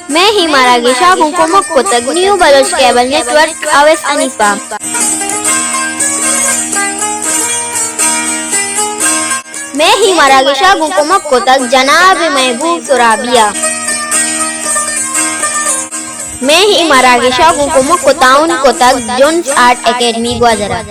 مئے اے مراگش ءَ گوں کمک کتگ نیو بلوچ کیبل نیٹ ورک ءُ اویس حنیفہ۔ مئے اے مراگش ءَ گوں کمک کتگ جناب محبوب ترابی ءَ۔ مئے اے مراگش ءَ گوں کمک ءُ تعاون کتگ جونز آرٹ اکیڈمی گوادر ءَ۔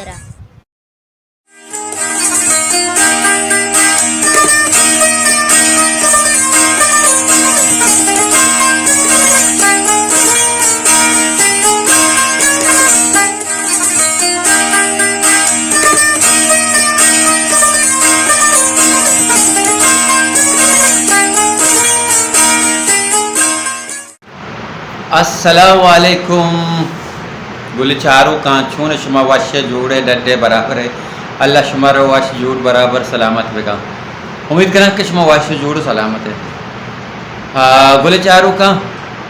السلام علیکم۔ گل چاروکاں، چون شما؟ وش ءُ جوڑ ئے، ڈڈ ئے، برابر ئے؟ اللہ شما را وش جوڑ برابر سلامت بکن۔ امید کناں کہ شما وش ءُ جوڑ ءُ سلامت ئے۔ آ، گل چاروکاں،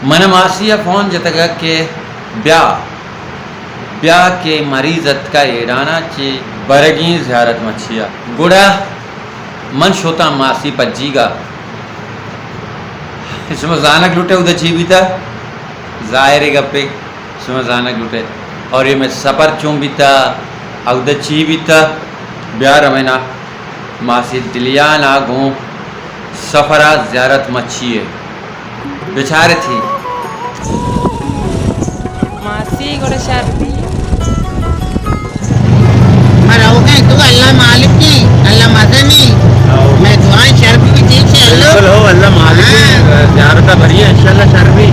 من ماسی ءَ فون جتگ کہ بیا، بیا کہ مریض اتکا ایران ءَ چہ برگیں زیارت مچی ءَ۔ گڑا من شتاں ماسی پجیگا۔ شما زانگ لوٹے اودا چی بیتا؟ ظاہر گپے، شما زانگ لوٹے۔ اور اے مئے سفر چون بیتا، اودا چی بیتا؟ بیا روینا ماسی دلیان ءَ گوں سفر ءَ زیارت مچی ءَ۔ بچارت ہی۔ ماسی گڑا شر بی۔ ما روگا ایں، تو اللہ مالک ایں، اللہ مزن ایں۔ ہاں۔ مئے دعائیں شر بی، ٹھیک سے اللہ۔ بالکل ہو، اللہ مالک ایں، ہاں۔ زیارت بری ایں، انشاءاللہ شر بی۔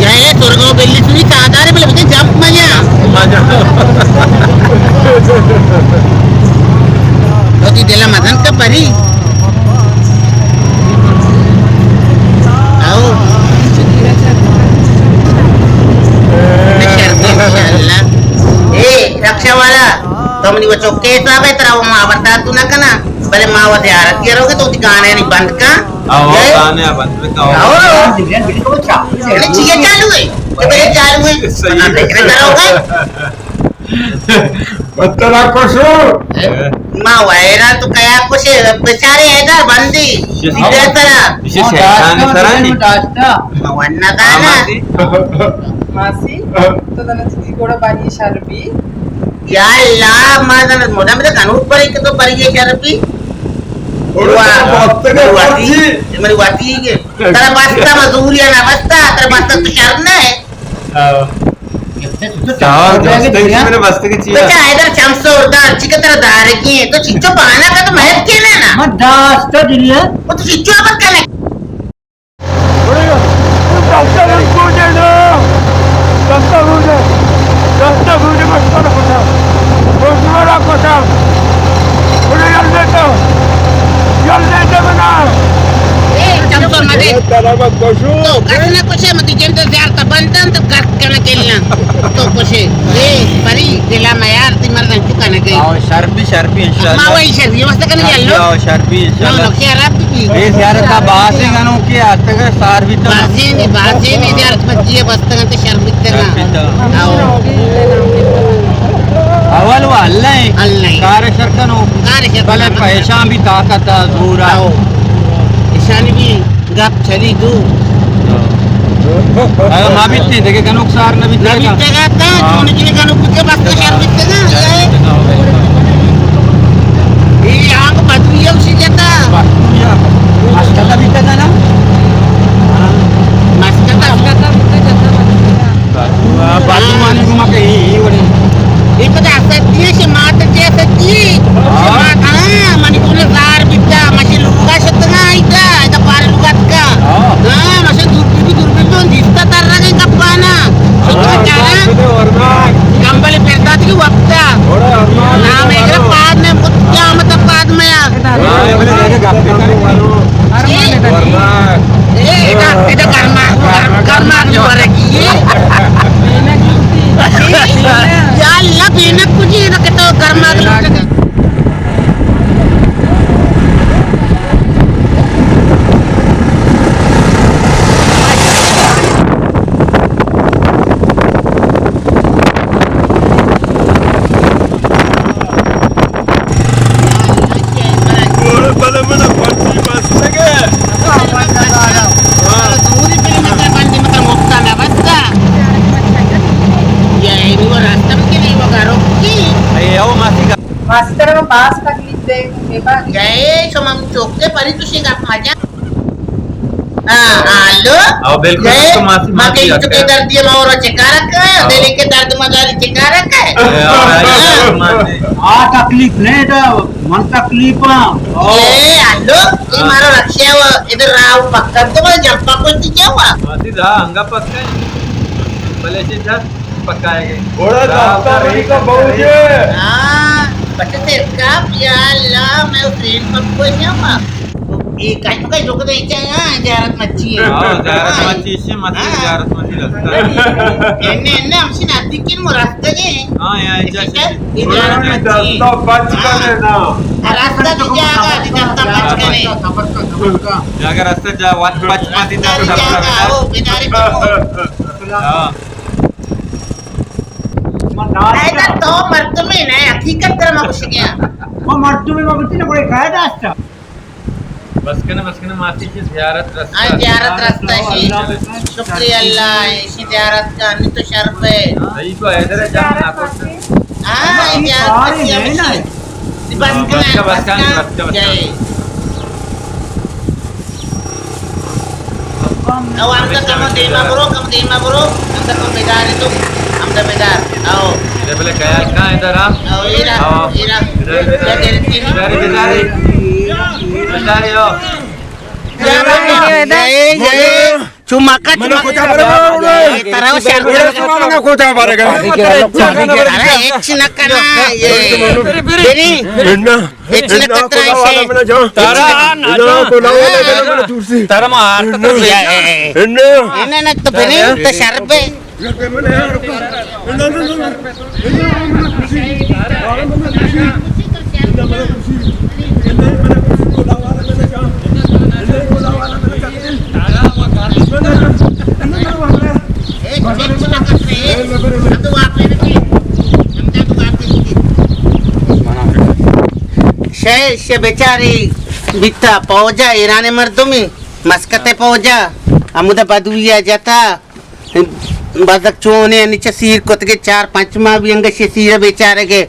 یا اے سرگو بلی سنی سادارے بلے بچے جمپ مجا۔ مجا۔ تو تی دل مزن کا پری۔ او۔ انشاءاللہ۔ اے رکشہ والا، تو منی وہ چوکے حساب ہے، ترا وہ ماں بردار تو نہ کنا، بلے ماں وہ زیارت کروگے تو تی گانے نہیں بند کا۔ آؤ، اے؟ گانے بند کا۔ آؤ۔ اڑے چیئے چالو ہے؟ کہ بلے چالو ہے؟ صحیح۔ پتہ نہیں کروگے۔ پتہ نہ کشو۔ ما ویرا تو کیا کشے، بیچارے ایدا بندی، بہترا۔ اسے شیطان سرانی۔ ما ورنہ دانا۔ ماسی، تو دانا چیزی گوڑا بانی شر بی۔ یا اللہ، ما دانا مدام دے گنوک پری کہ تو پری شر بی۔ واہ، واہ، واہ، منی واتی کہ ترا بستا مزوریا نہ بستا، ترا بستا تو شر نہ ہے۔ ساوا دوست ہے، کسی نے بستگی چیا؟ بچا، ادھر چم سوردار، چکہ ترا دارگی ہے، تو چچو بہانہ کا تو محض کے نا نا۔ من داستا دنیا۔ وہ تو چچو ابر کنے۔ اے، چم سور مدے۔ تو کس نہ کشے، متی جند زیارت بندن تو کس کنا کلن۔ تو کشے۔ اے، پری، دلا میار، تی مردن چکا نہ گئی۔ آؤ، شر بی، شر بی، انشاءاللہ۔ ما وہی شر بی، واسطہ کنے یلو۔ آؤ، شر بی، انشاءاللہ۔ نو، نو، خیر آپ بی۔ اے زیارت بازیں گنوکے آتکگ سار بیتگ۔ بازیں، بازیں زیارت مجیے بستگ انت شر بیتگ۔ شر بیتگ۔ آؤ۔ اول و اللہ ہیں۔ اللہ ہیں۔ کار شر کنو۔ کار شر بلے کنو۔ پیشان بی طاقت زور۔ آؤ۔ ایشانی بی گپ چلی دو۔ اگاں ما بیتیں، دگہ گنوک سار نہ بیتگ۔ نہ بیتگ ات، ہاں۔ چون جنی گنوک بیتگ، بس تو شر بیتگ، اے۔ اے آنگو بدوی اوشی جتا۔ بدوی مسکتا بیتگ نا؟ مسکتا۔ مسکتا بیتگ جتا۔ بدوانی گما کہ اے، اے وڑی۔ اے پدا سچی ہے، شے مات چے سچی۔ ہاں۔ شے مات، ہاں، منی گل زار بیتا، مشے لوگا شتگا ایتا، ایتا پار لوگا تکا۔ ہاں۔ ہاں، مشے دور بی، دور بی، دون دیستا تر رگے کپانا۔ شتگا ہاں، چارا۔ کمبل پردات کی وقتا۔ نام ایک پاد میں، قیامت پاد میں آ۔ ہاں، بلے جگہ گپ خاص تکلیف دے، بے بات۔ گئے شما چوک کے پری تشی گپ مجا۔ ہاں، ہلو۔ او بالکل، گئے، تو ماسی، ما ماسی کہیں تو کے دردی ما اور چکارک، او۔ دلی کے درد مداری چکارک۔ اے، او، اے، اے، ماسی۔ آ تکلیف نہیں دا، من تکلیف ہاں۔ او۔ اے، ہلو، یہ ہاں۔ مارو رکشہ و ادھر راو پکڑ تو میں جب پکڑ سی کیا ہوا؟ ماسی دا انگا پکڑ۔ بلے چی جا پکائے گئے۔ گھوڑا دستا بڑی کا بہو جے۔ ہاں، بچے سے کا، یا اللہ، میں ٹرین پر کوئی نہیں ہوا۔ یہ کہیں مکہ جو کدے کیا یہاں زیارت مچی ہے۔ ہاں، زیارت ہاں۔ مچی، اسی مچی ہاں۔ زیارت مچی رستہ۔ انہیں، انہیں ہم سے نزدیک کے وہ رستہ کے ہیں۔ ہاں، یہاں اسی جیسے کا یہ زیارت مچی ہے۔ دستا بچ کا ہاں۔ لینا۔ رستہ دی جاگا، دی دستا بچ کا نہیں۔ جاگا رستہ جا، وات بچ ماسی رستہ دی دستا جاگا، بچ۔ او، بیچارے کو۔ ہاں۔ اے تو مردمے نہ، حقیقت ترا ما گوشگ ءَ۔ ما مردمے ما گوشتی نہ، بڑے کئے داشتا۔ بس کنے، بس کنے، ماسی چی زیارت رستہ۔ آ، زیارت رستہ شی۔ اللہ۔ شکریہ اللہ، ایشی زیارت کا، ہمیں تو شرف ہے۔ صحیح کو حیدر جان نہ کو۔ ہاں، زیارت رستہ۔ بس کنے، بس کنے، بس کنے۔ او ہمدا کم دیما برو، کم دیما برو، ہمدا کم بدار تو، ہمدا بدار۔ او۔ اے بلے خیال کہاں ادھر آ؟ او، ایرا، او۔ ایرا۔ ادھر۔ بداری، بداری۔ بداری، او۔ جے، جے۔ چو مکا، چو منا مکا۔ کجا برے؟ ترا شر۔ منا کجا برے گا؟ ارے، ہچ نہ کنا، یہ۔ بری۔ بری۔ ہچ نہ کترا ہے۔ ترا نہ جان۔ ترا ما آرتا تو۔ نہ، نہ، تو بنی، تو شر بے۔ شے، شے بیچاری بیتا پوجا ایران مردمی۔ مسکت ءِ پوجا، ہمودا بدوی ءَ جتا، بزگ چونے انی چہ سیر کتگے، چار پنچ ماہ بی انگہ شے سیر بیچارگے،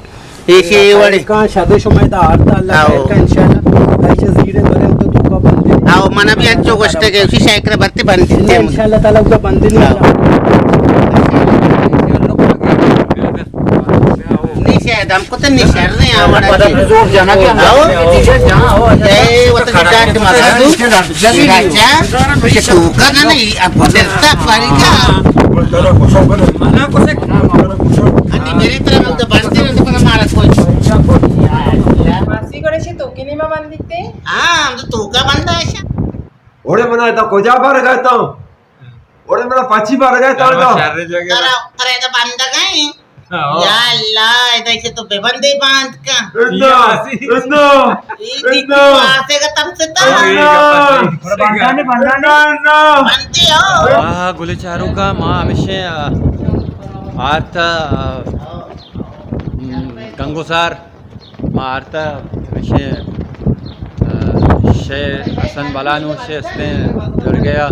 ایشی اے وڑے۔ کان شدے شما ادا آرتا، اللہ آؤ۔ خیر کا انشاءاللہ۔ ایشی زیرے برے تو توکا بندے۔ آؤ، منا بی انچو گوشتگے، اسی شاکر برتے بندے۔ انشاءاللہ تعالی اودا بندے۔ آؤ۔ نی شاید ہم کت نی شر نے آوڑا۔ پدا زور جانا کہ ہم آؤ۔ اے وت ڈاٹ مارا تو۔ راجا، تو کا نہ نہیں، اب درتا پاری کا۔ انی میرے طرح ہم تو بنتے رہتے، پر ہمارا کوئی۔ ماسی گڑے شے تو کی نیما بندیتے؟ ہاں، ہم تو تو کا بندا ہے شا۔ اوڑے منا تا کجا بار گئے تو؟ اوڑے منا پچی بار گئے تو؟ شر جگہ۔ کرے، کرے تو بندہ گئے۔ ہاں۔ یا اللہ، ادا اسے تو بے بندے باندھ کا۔ انا، انا، اے دیکھ انا۔ آسے کا تب سے تا۔ انا۔ بندانے، بندانے۔ بندے ہو۔ آ، گلے چاروکا، ما ہمیشہ، آ، آرتا، آ، م، گنگوسار، ما آرتا ہمیشہ، آ، شے حسن بلانو شے استیں درگیا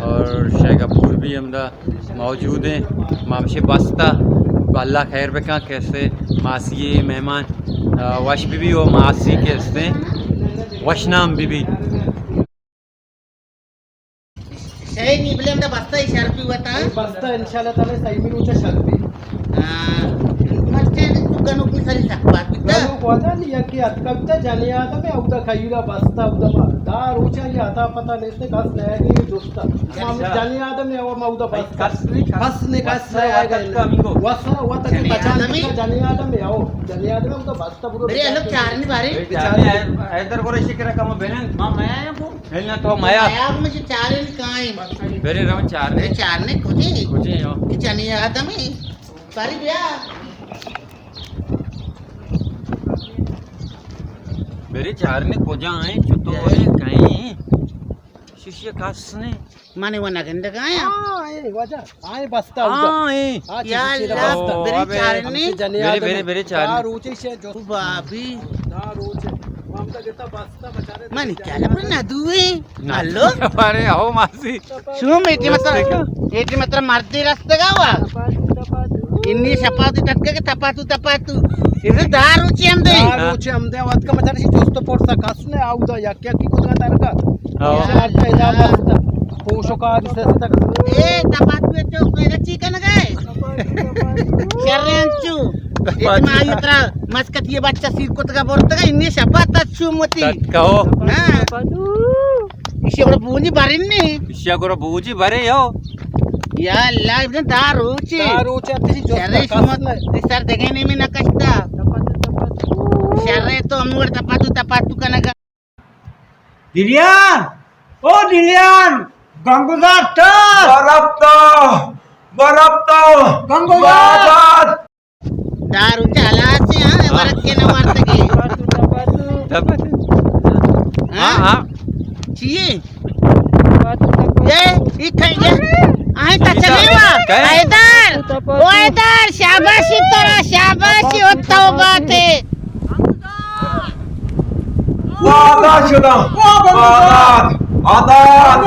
اور شے گپور بھی ہمدا موجود ہیں۔ ما ہمشے بستا، اللہ خیر بکن کہ استے ماسی مہمان، آ، وش بی بی و ماسی کہ استے وش نام بی بی۔ شے نی بلے ہمدا بستا ہی شر بی وتا۔ بستا انشاءاللہ تعالی سیمی روچا شر بی۔ آ، مرچے تو گنوک نی سری سک بات بیتا۔ گنوک وتا نی یکی اتکا بیتا جنی آدم ہے، اودا خیرا بستا، اودا ما دا روچا یہ اتا پتا نیست۔ کس نہ آئے گا، یہ جستا۔ ہم جنی آدم ہے، وہ مودا بس۔ کس نہیں، کس نہیں، کس نہیں آئے گا۔ وسا، وتا جنی آدم ہے۔ جنی آدم ہے، وہ جنی آدم ہے، وہ تو بس تا برو۔ میرے الگ چار نہیں بارے۔ بیچارے۔ ادھر کو رشی کرا کم بنن، ماں میں آیا کو۔ ہلنا تو مایا۔ مایا مجھے چار نہیں کائیں۔ میرے رم چار نہیں۔ چار نہیں کجے۔ کجے ہو؟ کہ جنی آدم ہے۔ ساری بیا۔ میرے چار نے کجا ہیں، چتو ہے، کہیں۔ شیشے کس نے۔ مانے وہ نگندگ آیا۔ ہاں، اے وجہ۔ آئے بستا اودا۔ ہاں، اے۔ ہاں، یا اللہ، بستا۔ میرے چار نے۔ میرے، میرے، میرے چار نے۔ روچے سے جو۔ بابی۔ دا روچے۔ ہم تو کہتا بستا بچارے۔ من کیا لبر نہ دوئے۔ ہلو۔ ارے، او ماسی۔ شو میٹی مطلب، میٹی مطلب مردی رستگا وا۔ انی شپاتی ٹکے کے تپاتو، تپاتو۔ اے دار روچے ہم دے۔ دار روچے ہم دے، وت کا مچار سی جوست پورسا کس نے آودا یک یکی کو کا تر کا۔ ہاں۔ شرط ادا بستا۔ پوشو کا دی سستا۔ اے تپاتو تو کوئی چی کن گئے؟ شرین چو۔ اتنا یہ ترا مسکت یہ بچہ سیر کتگا برتگا، انی شپا تچو متی۔ تچ کہو۔ ہاں۔ ایشی گڑا بوجی برین نی۔ ایشی گڑا بوجی برے یو۔ یا اللہ، ابن دار روچی۔ دار روچی اتی جوست شرے شما کس نے۔ دی سر دگے نیمی نکشتا۔ شرے تو ہم وڑ تپاتو تپاتو کنگا۔ دلیان، او دلیان، گنگزار تر۔ برپتا، برپتا۔ گنگزار۔ دار روچ ہلاس ہے، ہاں، ہاں۔ ورگ کے نہ وارتگی۔ تب۔ ہاں؟ ہاں، ہاں۔ چیے؟ اے، ای کھائی گیا۔ آئیں تا چلے وا۔ کہے؟ حیدر۔ او حیدر، شاباشی ترا، شاباشی، او توبہ تے۔ آزاد شدم۔ آزاد۔ آزاد۔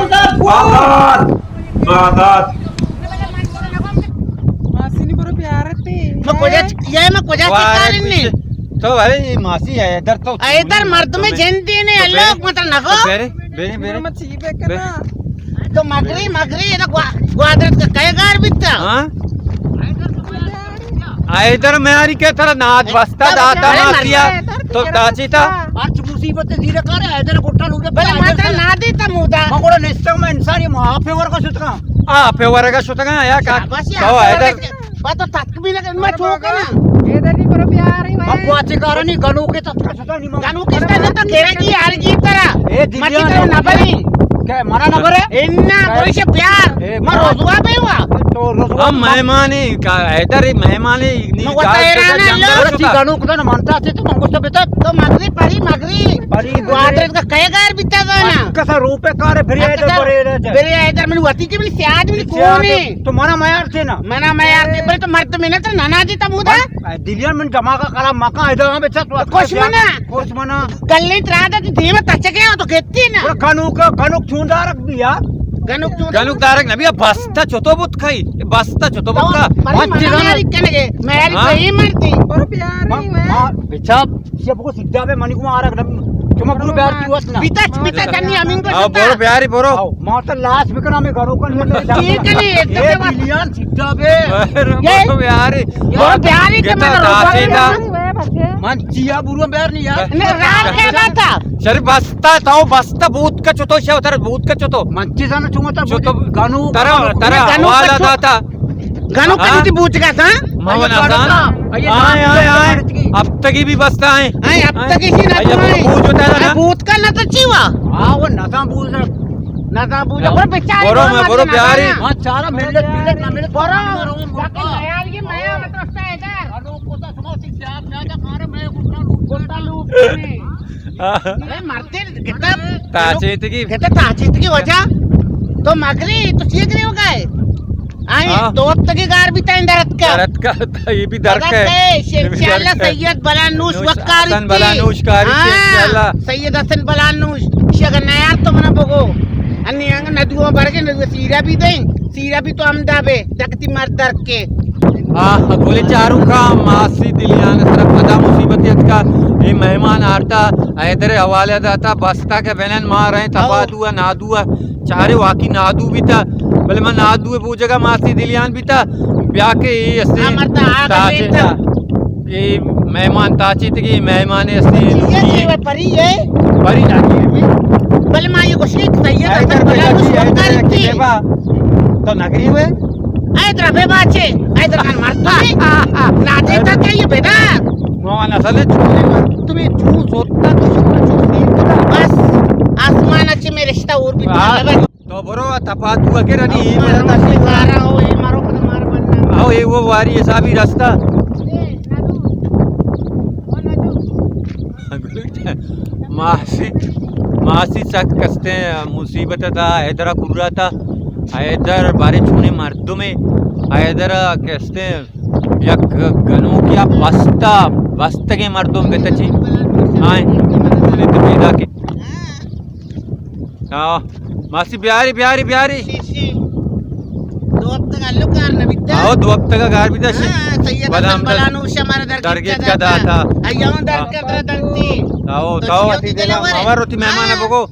آزاد۔ ماسی نی برو بیارتے۔ ما کجا چ-، یہ ما کجا چکارن نے؟ تو ارے یہ ماسی ہے، ادھر تو ادھر مردم جندی نے، اللہ مت نگو۔ بیرے، بیرے، بیرے۔ تو مگری، مگری، یہ تو گوا-، گوادرت کا کئے گار بیتا؟ ہاں؟ حیدر میاری کہ ترا ناد بستا داتا ماسیا، تو تاچی تا۔ ہرچ مصیبت زیر کار حیدر گٹا لوٹے۔ بلے ما ترا نادے تا مودا۔ ما گڑا نشتگ، ما انسانی ما آپے ورگا شتگاں۔ آپے ورگا شتگاں، یا کا؟ شاباش، تو حیدر۔ با تو تک بھی نہ کر، ما چوکا نا۔ حیدر نی برو بیاری۔ ما گواچے کارا نی گنوکے تک۔ گنوکے تا نہ تو گرگی آرگی ترا۔ اے دلیان۔ متی تو نہ بری۔ کہ منا نہ برے؟ انا، برش پیار۔ اے ما رسوا بے وا۔ تو رسوا ہم مہمانے کا، حیدر مہمانے نی۔ نو وتا ایران لوگ۔ تی گنوک دن منتا تے تو من گوشت بیتا۔ تو مگری پری مگری۔ پری گوادر کا کئے گار بیتا گانا۔ کسا روپے کارے بری حیدر بری۔ بری حیدر من وتی کے من سیاد من کونے۔ تو منا میار تے نا۔ منا میار تے، بلے تو مرد منت نہ نہ دیتا مودا۔ دلیان من دماغ خراب مکا، ادھر ہم بچا تو کچھ منا۔ کچھ منا۔ گلے ترا دا دیما تچکے تو گتی نا۔ گنوک، گنوک چون دارک بیا۔ گنوک چون گنوک دارک نبیا، بستا چتو بوت کئی، بستا چتو بوت کا۔ متی منا میاری کنگے، میاری کئی مرتی۔ برو پیاری میں۔ بچا، یہ بگو سیدھا بے منی کو مارا کنا۔ چما برو بیار کی وس نا۔ بیتا، بیتا کنی ہمین کو آو، برو بیاری، برو۔ آو، ما تو لاش بکنا میں گھروں کن۔ ٹھیک ہے، اے دلیان سیدھا بے۔ برو بیاری۔ برو بیاری کے من روزا۔ من چیا برو بیار نہیں یار۔ نے رات کے بتا۔ شری بستا تاو بستا بوت کا چتو شو تر بوت کا چتو۔ من چیزاں چوں تا چتو گنوک۔ ترا، ترا گنوک والا داتا۔ گنوک کدی بوت کا تھا؟ ماما نزان۔ آئے، آئے، آئے۔ اب تکی بھی بستا ہے۔ آئے، اب تکی سی نہ آئے۔ بوت کا نہ تو چی وا؟ ہاں، وہ نزان بوت۔ نزان بوت۔ برو بیچارے برو، میں برو پیاری۔ ہاں، چارا ملت، ملت نہ ملت۔ برو۔ باقی خیال یہ میں تو ادھر۔ گنوک کو تو سمو سی پیار پیار کا کارے میں گٹا لوٹ۔ گٹا لوٹ۔ اے مرتے گتا تاچیتگی۔ گتا تاچیتگی وجہ۔ تو مگری، تو چیز نہیں ہوگا ہے۔ آئیں، ہاں۔ دو ہفتگی گار بیتا اندر اتکا۔ در اتکا، یہ بھی در کا ہے۔ انشاءاللہ سید بلانوش وکاری حسن بلانوش کاری، ہاں، انشاءاللہ۔ سید حسن بلانوش، شیخ نیار تو منا بگو۔ انی انگ ندو برگے، ندو سیرا بھی دیں۔ سیرا بھی تو ہمدا بے، دکتی مرد درکے۔ آہ، گولی چارو کا ماسی دلیان سر پدا مصیبت اتکا۔ اے مہمان آرتا، حیدر حوالہ داتا، بستا کے بینن ما رہے، تپا دوا، نادوا، چارے واقعی نادو بیتا۔ بلے من نادو بوجگا ماسی دلیان بیتا، بیا کے اے اسے ہاں، مرد آگا تاچے بیتا۔ تا۔ اے مہمان تاچیتگی، مہمان استی۔ یہ پری ہے؟ پری جاتی ہے۔ بلے ما یہ گوشی کہ سید حسن بلانوش وکاری تھی۔ تو نگری ہوئے؟ اے دربے باچے، اے دربان مرتا۔ نادیتا کہ یہ بیدار۔ ماما نسل چوری تمہیں چون سوتا تو سوتا چون سیتا۔ بس آسمان اچھے میں رشتہ اور بھی ہاں۔ تو برو، تپا تو اگر انی اے میرا تشی زارا ہو، اے مارو کتا مار بننا۔ آو، اے وہ واری حسابی رستہ۔ ماسی، ماسی سک کستے مصیبت تا، حیدر کرا تا، حیدر بارے چونے مردمے، حیدر کستے یک گنوکیا بستا، بستگیں مردم بیتا چی؟ آئیں، بولے تو پیدا کے۔ آہ، ماسی بیاری، بیاری، بیاری۔ شی، شی۔ دو ہفتہ کا لو کار نہ بیتا۔ آو، دو ہفتہ کا کار بیتا شی۔ ہاں، سید حسن بلانوش ہمارا درگیت کا داتا۔ ایاں درگیت کا داتا۔ آؤ، تو وتی دل مور۔ مور وتی مہمان بگو۔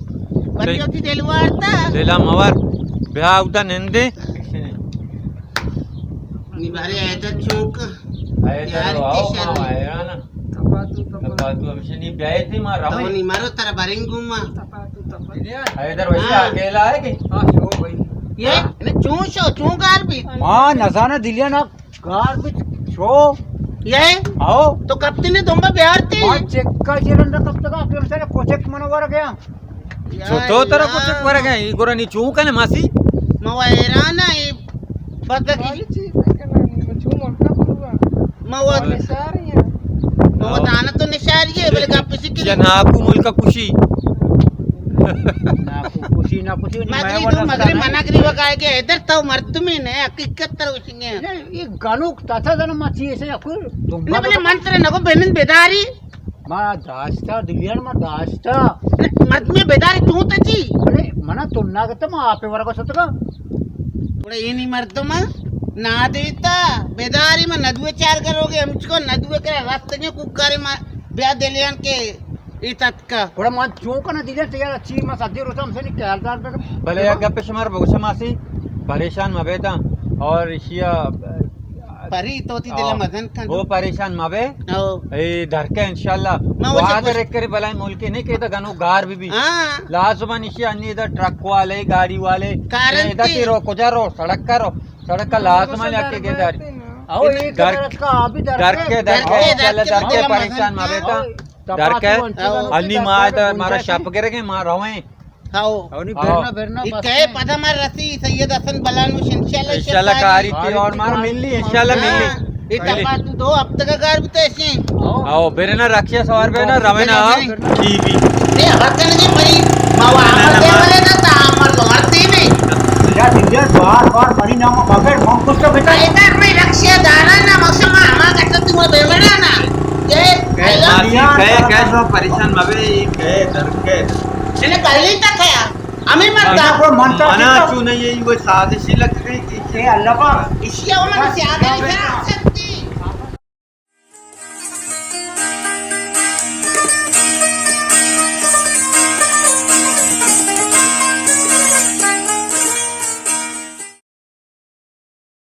وتی دل وارتا۔ دل مور۔ بیا اودا نندے۔ نی بارے ایدر چوک۔ ایدر آؤ، ما حیران۔ تپاتو، تپاتو۔ تپاتو، ہمیشہ نی بیائے تھی، ما رویں۔ تو نی مرو، ترا برنگو ما۔ تپاتو، تپاتو۔ حیدر ویسے ہاں۔ اکیلا ہے کہ؟ ہاں، شو بھائی۔ یہ؟ ہاں۔ نہ چون شو، چون گار بھی؟ ہاں، نزانہ دلیا نا گار بھی شو۔ یہ؟ آؤ۔ تو کپتی نے دنبا بیارتی؟ ما چکا جیرن دا کپتگا، پھر سارے کوچک منو ور گیا۔ چو تو ترا کچک ورگ ءَ، اے گورا نی چون کنے ماسی؟ ما و حیران آں، اے بدکی۔ ما و نشاری آں۔ ما و دانا تو نشاری ہے، بلے گپ اسی کہ یا ناکو ملک کشی۔ ناکو کشی، ناکو کشی، مگری تو مگری منگری وگائے کہ ادھر تو مردمی نے حقیقت تر وشنگے۔ اے گنوک تاتا دن ماسی ایسے اکو۔ نہ بلے من ترا نگو بنن بداری۔ ما داشتا، دلیان ما داشتا۔ مردمی بداری چون تچی؟ ارے، منا تو نہ گتا، ما آپے ورگا ستگا۔ گڑا اینی مردم نا دیتا، بداری ما ندوے چار کروگے، ہمچکو ندوے کرا رستگے کوکارے ما بیا دلیان کے ای تتکا۔ گڑا ما چون کنا دلیان تیار چی ما سدی روچا ہم سے نی خیال دار بگم۔ بلے یک گپ شمار بگوشم ماسی، پریشان مبیتا اور اشیا پری تو تی دل ہاں۔ مزن کن۔ او پریشان مبے۔ او۔ اے درکے انشاءاللہ۔ ما وجہ وعدہ کچھ رکھ کرے بلائیں ملکے نہیں کہتا گنو گار بھی بھی۔ ہاں۔ لازم نشی انی دا ٹرک والے، گاڑی والے۔ کارن اے دا تی۔ تی رو، کجا رو، سڑک کا رو۔ سڑک کا لازم ہے کہ گے داری۔ او، یہ درک، درک کا ابھی درک درکے، ہے۔ درکے، درکے، انشاءاللہ درکے، درکے دل پریشان مزن مبے تا۔ او، درکے، او۔ انی ما دا مارا شپ گرگے، ما رویں۔ ہاؤ۔ ہاؤ، نی، ہاؤ۔ برنا، برنا، بس۔ کئے پدا مار رسی سید حسن بلانوش، انشاءاللہ انشاءاللہ شفا کاری تی اور مار ملی، انشاءاللہ ملی۔ ہاں، اتفاق تو دو ہفتہ کا گار بوتے ایسے۔ ہاؤ، برنا رکشہ سوار بے نا، روے نا، برنا۔ جی بھی۔ اے ہر کن جی بھائی، ما وہاں دے والے نا، تا امر تو ہر تی نہیں۔ یا دنیا بار بار بڑی نام مگر من کچھ تو بتا۔ ایدر میں رکشہ دارا نا، مقصد ما ہما کٹا تو بے بڑا نا۔ یہ کئے، کئے، کئے، پریشان مبے، کئے در کئے۔ انہیں کلی تک ہے۔ ہمیں مرتا۔ منا چون نہیں، یہ وہ سازشی لگ رہی کہ اے اللہ پاک۔ اسی اومن سیادہ